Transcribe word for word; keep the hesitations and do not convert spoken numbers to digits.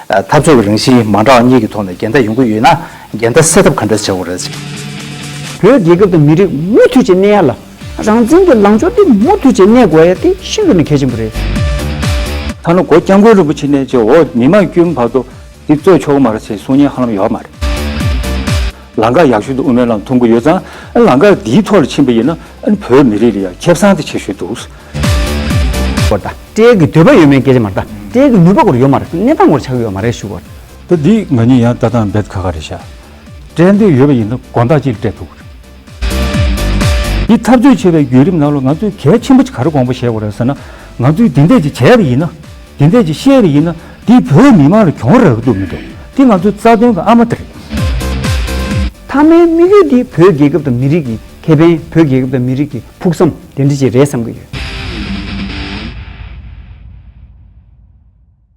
འཐབ་རྩོད་ཀྱི་རང་བཞིན་མ་འདྲ་བ་གཉིས་ཀྱི་ཐོག་ནས་འགལ་ཟླ་ཡོང་གི་ཡོད་ན། འགལ་ཟླ་སེལ་ཐབས་ག་འདྲ་བྱེད་དགོས་རེད། བོད་རྒྱལ་ཁབ་དང་མི་རིགས་མུ་མཐུད་ཅིག་གནས་ཡ་ལ། རང་བཙན་གྱི་ལངས་ཕྱོགས་འདི་མུ་མཐུད་ཅིག་གནས་དགོས་ཡ་དེ་ཤིན་ཏུ་ནས་གལ་ཆེན་པོ་རེད། ཐ་ན་གོ་སྐྱབས་མགོན་རིན་པོ་ཆེ་ནས་ཅེ་འོ་མི་མང་བསྐྱོན་བར་དུ་འདི་རྩོད་ཆོག་གི་མ་རེད་ཟེར་གསུང་མཁན་ཧ་ལམ་ཡོད་མ་རེད། ལམ་ཁ་ཡག་ཤོས་དེ་དབུ་མའི་ལམ་མཐོང་གི་ཡོད་ཙང་། ལམ་ཁ་འདིའི་ཐོག་ལ་ཕྱིན་པ་ཡིན་ན་བོད་མི་རིགས་ལ་ཡང་ཁེ་བཟང་དེ་ཆེ་ཤོས་འདུག་སྐོར་དང་། སྤྲད་ཀྱི་འདོད་པ་ཡོད་མེད་སྐད་ཆ་མ་རེད་ད། སྤྲད་ཀྱི་ནུས་པ་སྐོར་ཡོད་མ་རེད། གནས་སྟངས་སྐོར་ཆགས་ཀྱི་ཡོད་མ་རེད་ཞུ་བར། ད་འདི་ང་གཉིས་ཡང་ལྟ་སྟངས་རྦད་ཁག་ཁག་རེད་ཤག་སྤྲད་འདོད་ཡོད་པ་ཡིན་ན་དགོང་དག་ཅིག་ལ་སྤྲད་ཐུབ་ཀྱི་རེད། འདི་འཐབ་རྩོད་བྱེད་པའི་བརྒྱུད་རིམ་ནང་ལ་ང་ཚོས་གལ་ཆེན་པོ་ཅིག་ག་རེ་དགོངས་པ་བཞེས་དགོས་རེད་ཟེར་ན། ང་ཚོས་འདི་འདྲས་ཅིག་བྱས་པ་ཡིན་ན། འདི་འདྲས་ཅིག་བཤད་པ་ཡིན་ན། འདིས་བོད་མི་མང་ལ་གྱོང་རག་གི་འདུག་མི་འདུག་འདི་ང་ཚོའི་རྩ་དོན་གྱི་ཨ་མ་དེ་རེད། མཐའ་མའི་དམིགས་ཡུལ་འདི་བོད་རྒྱལ་ཁབ་དང་མི་རིགས་ཀྱི་ཁེ་ཕན། བོད་རྒྱལ་ཁབ་དང་མི་རིགས་ཀྱི་ཕུགས་བསམ་དེ་འདྲ་ཅིག་རེད་བསམ་གྱི་ཡོད།